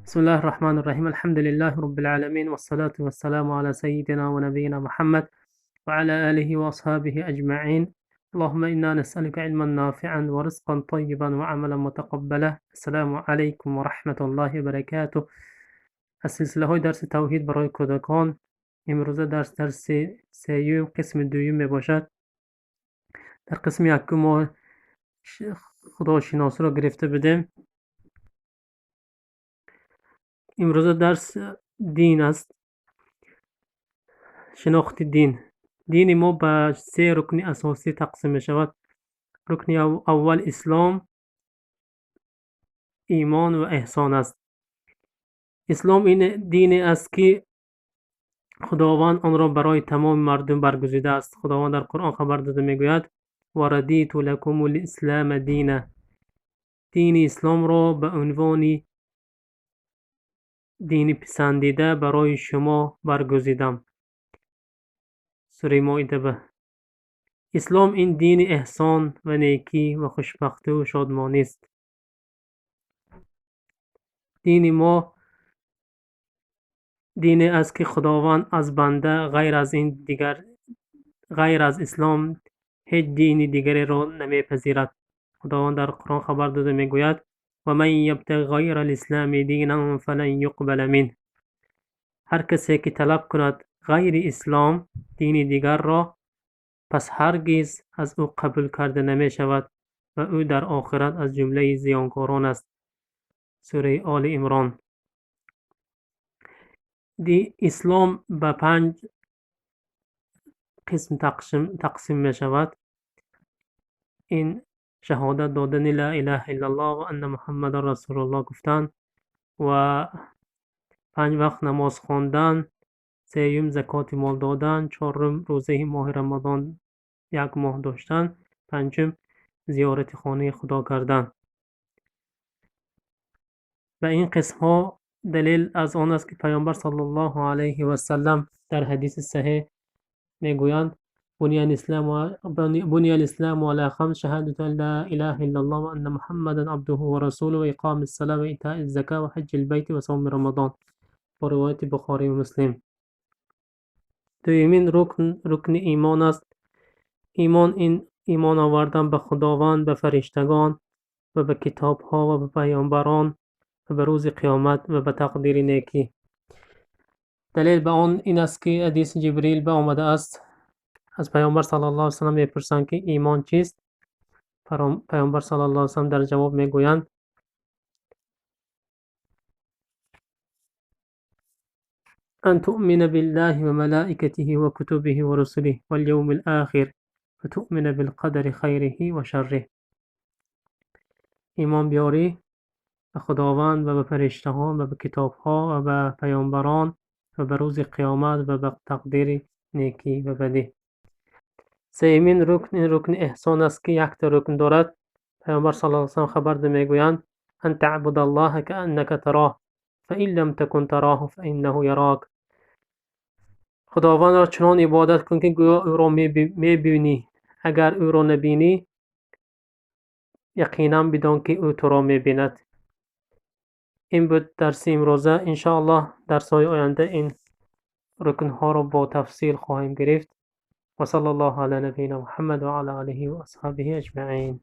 بسم الله الرحمن الرحيم. الحمد لله رب العالمين، والصلاة والسلام على سيدنا ونبينا محمد وعلى آله وأصحابه أجمعين. اللهم إنا نسألك علما نافعا ورزقا طيبا وعملا متقبلا. السلام عليكم ورحمة الله وبركاته. از سلسله های درس توحید برای کودکان، امروزه درس سیوم قسم دوم می باشد. در قسم یکم ما خداشناسی را گرفته بودیم. امروزه درس دین است، شناخت دین. دین ما به سه رکن اساسی تقسیم می شود. رکن اول اسلام، ایمان و احسان است. اسلام این دین است که خداوند آن را برای تمام مردم برگزیده است. خداوند در قرآن خبر داده میگوید: و ردیت لکم الاسلام دینا. دین اسلام را به عنوان دین پسندیده برای شما برگزیدم. سوره مائده. به اسلام این دین احسان و نیکی و خوشبختی و شادمانی است. دین ما دین است که خداوند از بنده غیر از این دیگر، غیر از اسلام هیچ دین دیگری را نمیپذیرد. خداوند در قرآن خبر داده میگوید: و من یبتغ غیر الاسلام دینا فلن یقبل منه. هر کسی که طلب کند غیر اسلام، دین دیگر را، پس هرگز از او قبول کرده نمی شود و او در آخرت از جمله زیانکاران است. سوره آل عمران. اسلام به 5 قسم تقسیم می شود. این شهادت دادن لا اله الا الله و ان محمد رسول الله گفتن، و 5 وقت نماز خواندن، سوم زکات مال دادن، چهارم روزه ماه رمضان 1 ماه داشتن، پنجم زیارت خانه خدا کردن. و این قسم ها دلیل از آن است که پیامبر صلی الله علیه و سلم در حدیث صحیح میگویند: بنی الاسلام على خمس: شهادة ان لا اله الا الله و ان محمدا عبده و رسوله و اقام الصلاة و ایتاء الزکاة و حج البیت و صوم رمضان. با روایت بخاری و مسلم. دومین رکن، رکن ایمان است. ایمان این ایمان آوردن به خداوند، به فرشتگان و به کتاب ها و به پیامبران و به روز قیامت و به تقدیر نیکی. دلیل به آن این است که حدیث جبریل به آمده است. از پیامبر صلی الله علیه و سلم میپرسند که ایمان چیست؟ پیامبر صلی الله علیه و سلم در جواب میگویند: ان تؤمن بالله و ملائکته و کتبه و رسله و الیوم الاخر و تؤمن بالقدر خیره و شره. ایمان بیاری به خداوند و به فرشته‌ها و به کتاب‌ها و به پیامبران و به روز قیامت و به تقدیر نیکی و بدی. سومین رکن، این رکن احسان است که یک تا رکن دارد. پیامبر صلی الله علیه و سلم خبر داده میگویند: ان تعبد الله كأنك تراه فإن لم تكن تراه فإنه یراک. خداوند را چنان عبادت کن که گویا او را میبینی. اگر او را نبینی، یقینا بدان که او تو را میبیند. این بود درس امروزه. انشاءالله درس های آینده این رکن ها را با تفصیل خواهیم گرفت. و صلی الله علی نبینا محمد و علی آله و اصحابه اجمعین.